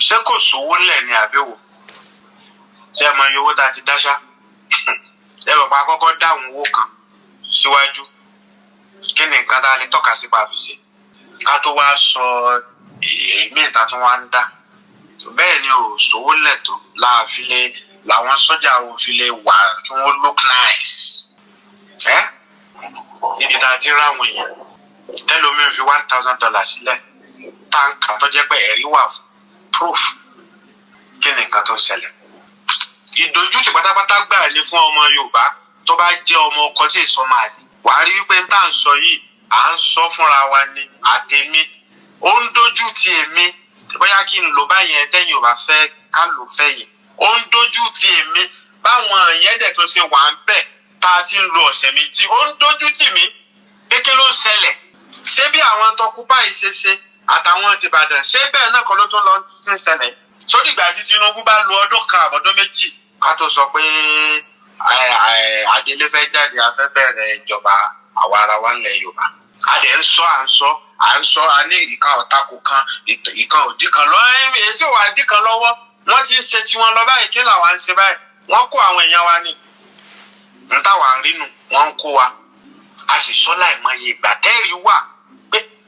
Ṣé kò sówó ńlẹ̀ ní àbẹ̀wò? Ṣé ẹ mọ iye owó tá a ti dáṣá? Ẹ bọ̀ pa kọ́kọ́ dáhùn owó kan síwájú. Kí ni nǹkan tá a lè tọ́ka sí pa fi ṣe ká tó wá sọ èmi ìta tó wá ń dá? Bẹ́ẹ̀ ni ò sówó ńlẹ̀ tó láàfin lè làwọn sọ́jà ò fi lè wà kí wọ́n look nice. Ẹ́ níbi tá a ti ráwọn èèyàn tẹ́lómi fi $1,000 sílẹ̀ táǹkà tó jẹ́ pé ẹ̀rí wà fún proof. Kí ni nǹkan tó ń ṣẹlẹ̀? Ìdójútì pátápátá gbà ní fún ọmọ Yorùbá tó bá jẹ́ ọmọ ọkọ tí èso máa ní. Wàá rí wípé n tá à ń sọ yìí, à ń sọ fúnra wa ni. Àtẹ̀mí ó ń dójú ti èmi, bóyá kí n lò báyẹn tẹ́yìn ò bá fẹ́ ká lò fẹ́ yìí, ó ń dójú ti èmi. Báwọn yẹn dẹ̀ tó ṣe wà ń bẹ̀ tá a ti ń lo ọ̀sẹ̀ 2, ó ń dójú tì mí pé kí ló ń ṣẹlẹ̀? Ṣé bí àwọn tọkú báyìí ṣe ṣe àtàwọn tìbàdàn, ṣé bẹ́ẹ̀ náà kọ́ ló tún lọ tún ṣẹlẹ̀? Sódìgbà tí Tinubu bá lo ọdún 1 àbọ̀dún 2 ká tó sọ pé Adelé fẹ́ jáde, a fẹ́ bẹ̀rẹ̀ ìjọba àwa ara wa ńlẹ̀ Yorùbá. A dẹ̀ ń sọ, à ń sọ, à ń sọ, a ní ìkan ọ̀tako kan, ìkan òdì kan lọ, èyí tí ò wá dì kan lọ́wọ́. Wọ́n ti ń ṣe tiwọn lọ báyìí. Kí làwa ń ṣe báyìí? Wọ́n kó àwọn èèyàn wa ní n táwa ń rínu, wọ́n ń kó wa, a sì sọ láìmọye ìgbà tẹ́rìí wà.